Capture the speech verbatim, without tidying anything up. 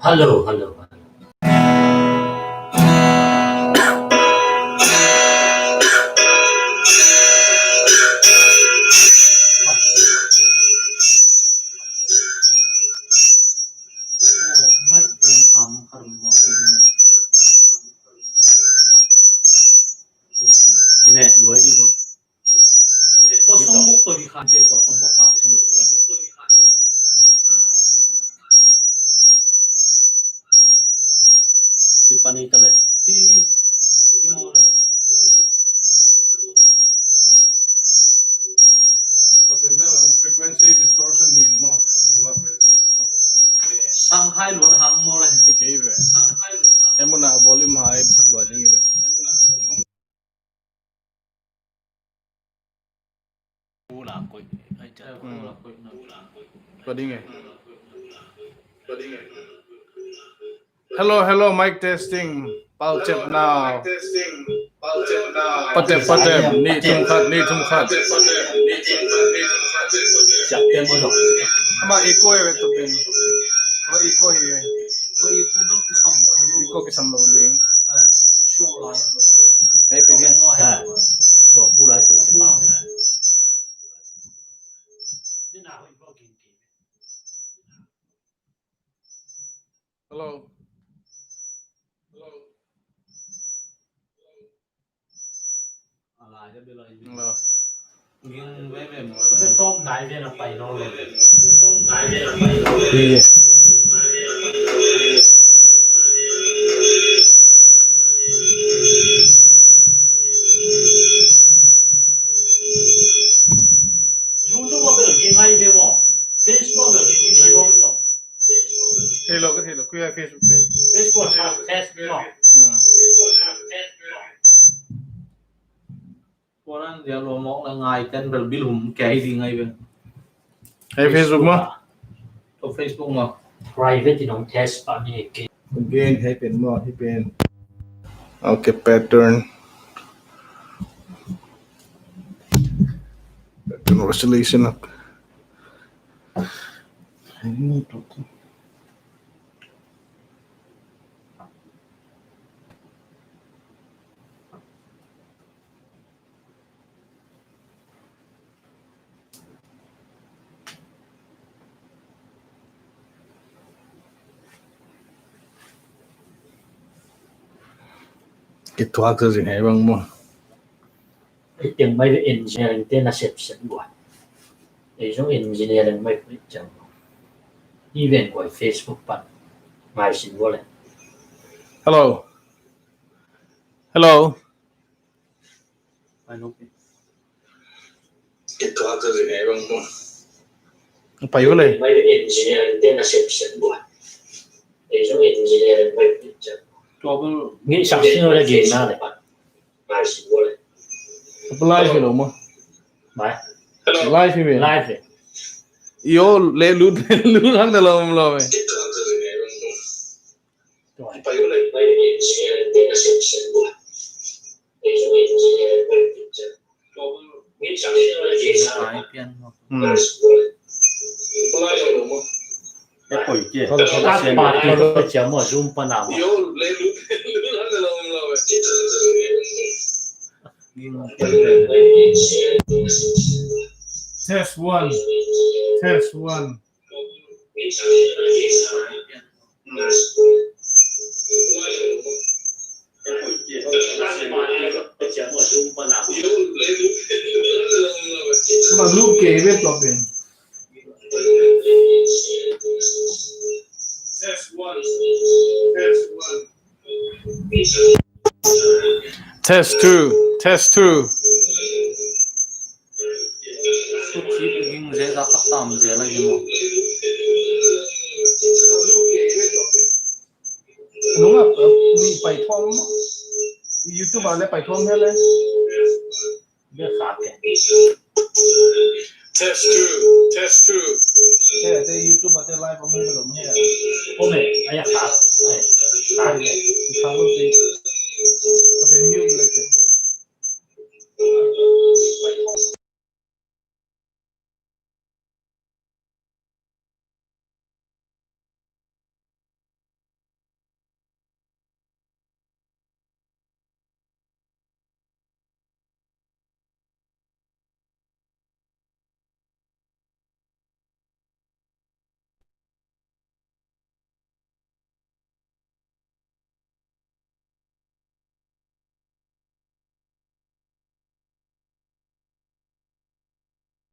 Hello, hello, hello. Frequency distortion hi maw. Sang hai luat hang maw le. Hi kei ve. Sang hai luat hang. Emuna volume hai phat luat ding hi ve. Ula koih. Ai, ca. Hmm. Ula koih na. Ula koih. Tua ding e. Tua ding e. Hello, hello, mic testing. Pau cep now. Patep, patep. Nih thum khat, nih thum khat. Ama echo e ve tu pen. Ama echo e ve. Echo kisam lo ding. Hei pen he. Hello. Hello. Thei lo, ka thei lo, koi a Facebook pen. Facebook a test lo. Hmm. Tua nan dia lo mawk na ngai ten bel bil hum kei ding ngai bel. Hei Facebook maw? Tua Facebook maw? Private in hong test pa mi ke. Again, hei pen maw, hei pen. Okay, pattern. Pattern resolution up. Kituak sa zing hei bang maw. Ei teng mai ve engineering te na sep sep lua. Ei zong engineering mai pui chang. Even koi Facebook pan. Mai sin vole. Hello. Hello. Pai vele. Ngi sa sino le gei na le. Live lo mo. Live ve. Live ve. Yo le lut le lut hang da lo lo ve. Test one. Test one. Ma lu ke ve tua pen. Test one. Test one. Test two. Test two. Nunga mi pai thom, YouTube a le pai thom he le. Test two, test two. He te YouTube a te live om he lo he. Om he, ai kha. Ai kha. Kha lo te.